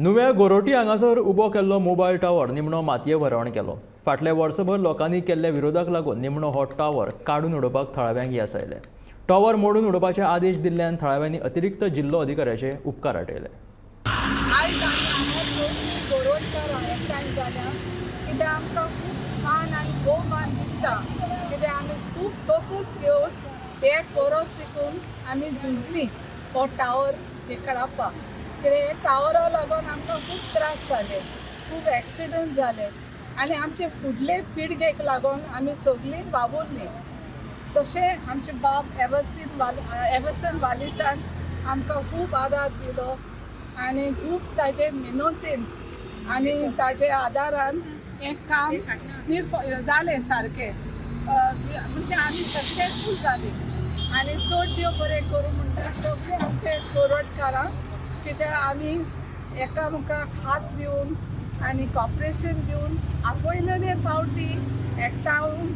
नुव्या गोरोटी हांगासर उबो केल्लो मोबायल टावर निमणो मातये भरवण केलो. फाटल्या वर्सभर लोकांनी केल्ल्या विरोधाक लागून निमणो हो टावर काडून उडोवपाक थळाव्यांक येस आयलें. टावर मोडून उडोवपाचे आदेश दिल्ल्यान थळाव्यांनी अतिरिक्त जिल्लो अधिकाऱ्याचे उपकार आटयले. आयज आमी हांगा सगळीं गोरोडकारां एकठांय जाल्या, कित्याक आमकां खूब मान आनी भोवमान दिसता, कित्याक आमी खूब तोकूस घेवन एक पोरोस तितून आमी झुजलीं हो टावर हे काडपाक. कित्याक हे टावरा लागून आमकां खूब त्रास जाले, खूब एक्सिडंट जाले आनी आमचे फुडले पिळगेक लागून आमी सगळीं वावुरलीं. तशें आमचे बाब एवर्सन वालिसान आमकां खूब आदार दिलो आनी खूब ताजे मिनोतीन आनी ताजे आदारान हें काम जालें सारकें. म्हणजे आमी सक्सेसफूल जालीं आनी चड देव बरें करूं म्हणटा सगळे आमचे कोरटकारांक, कित्याक आमी एकामेकाक हात दिवन आनी कॉपरेशन दिवन आपयलेले फावटी एकठांय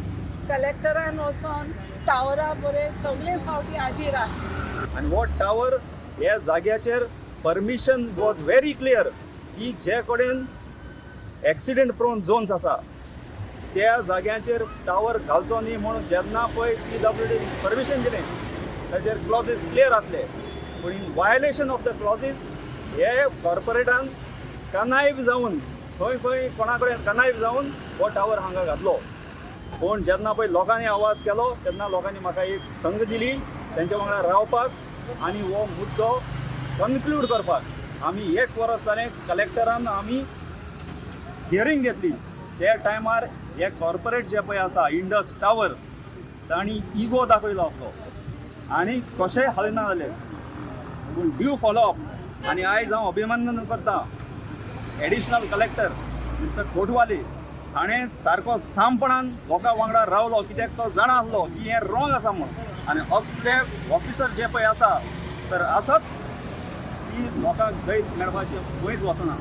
कलेक्टरान वचोन टावरा बरें सगळे फावटी हाजीर आसले. आनी हो टावर ह्या जाग्याचेर परमिशन वॉज व्हेरी क्लियर की जे कडेन एक्सिडंट प्रोन झोन्स आसा त्या जाग्यांचेर टावर घालचो न्ही म्हणून जेन्ना पळय पीडब्ल्यूडी परमिशन दिलें, ताचेर क्लॉजीस क्लियर आसले. पूण in violation of the clauses हे कॉर्पोरेटान कनायव जावन खंय खंय कोणा कडेन कनायव जावन हो टावर हांगा घातलो. पूण जेन्ना पळय लोकांनी आवाज केलो तेन्ना लोकांनी म्हाका एक संद दिली तेंच्या वांगडा रावपाक आनी हो मुद्दो कन्क्लूड करपाक. आमी एक वरस जालें कलेक्टरान आमी हियरींग घेतली. त्या टायमार हे कॉर्पोरेट जे पळय आसा इंडस टावर, तांणी इगो दाखयलो आपलो आनी कशेंय हालना जाले. पूण ड्यू फॉलोअप आनी आयज हांव अभिनंदन करता एडिशनल कलेक्टर मिस्टर कोटवाले हाणें सारको ठामपणान लोकां वांगडा रावलो, कित्याक तो जाणा आसलो की हें रॉंग आसा म्हूण. आनी असले ऑफिसर जे पळय आसा तर आसत की लोकांक जैत मेळपाचें खंयच वचना.